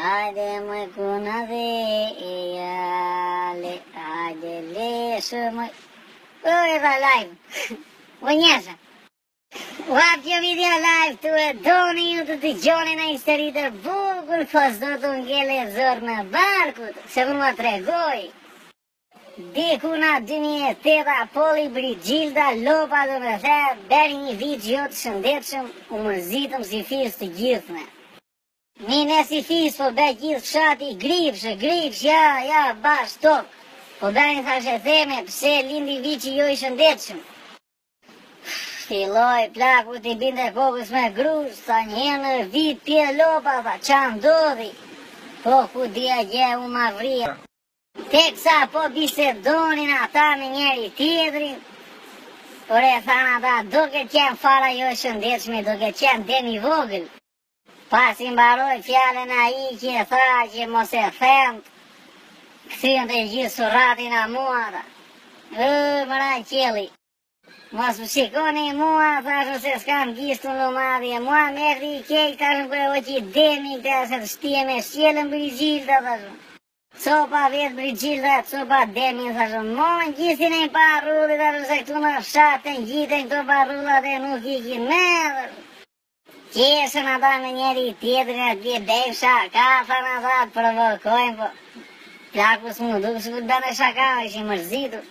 Hajde moj kuna dhe e jale, hajde leshë moj. O e dha live, o njësha. U hap kjo video live tu e doni ju të dëgjoni në histori të bukur, po s'do të ngele zorrë në barkut, se unë ma tregoj. Diku na 2008 Poli Brixhilda lopa do me the beri një viç jo të shëndetshëm u mërzitëm si fis të gjithë ne. Mi ne si fis po be gjithë fshati gripsh gripsh ja ja bash tok po bënin thashetheme pse lindi viçi jo i shëndetshëm. Filloi plaku t'i binte kokës me grusht, tha një herë në vit pje lopa, tha ça ndodhi, po ku dia gjë u mavria. Teksa po bisedonin ata me njëri tjetrin, por e thanë ata do ketë qenë fara jo e shëndetshme, do ketë qenë dem i vogël. Pasi mbaroi fjalën ai që e tha që mos e them, kthyen të gjithë surratin a mua ata. Ë, më ra qielli. Mos më shikoni mua, thashë se s'kam gisht unë lumadhi, e mua më erdhi keq, thashë kur e hoqi demi këtë se të shtie me shqelën Brixhilda, thashë. Copa vetë Brixhilda, copa demin, thashë, mo në gjithin e një parrulli, thashë se këtu në fshat të ngjiten këto parrullat e nuk ikin me, thashë. Qeshën ata me njëri tjetrin atje bëjmë shaka, thanë ata, të provokojmë, po. Plaku s'mu duk sikur të bënte shaka, ish i mërzitur.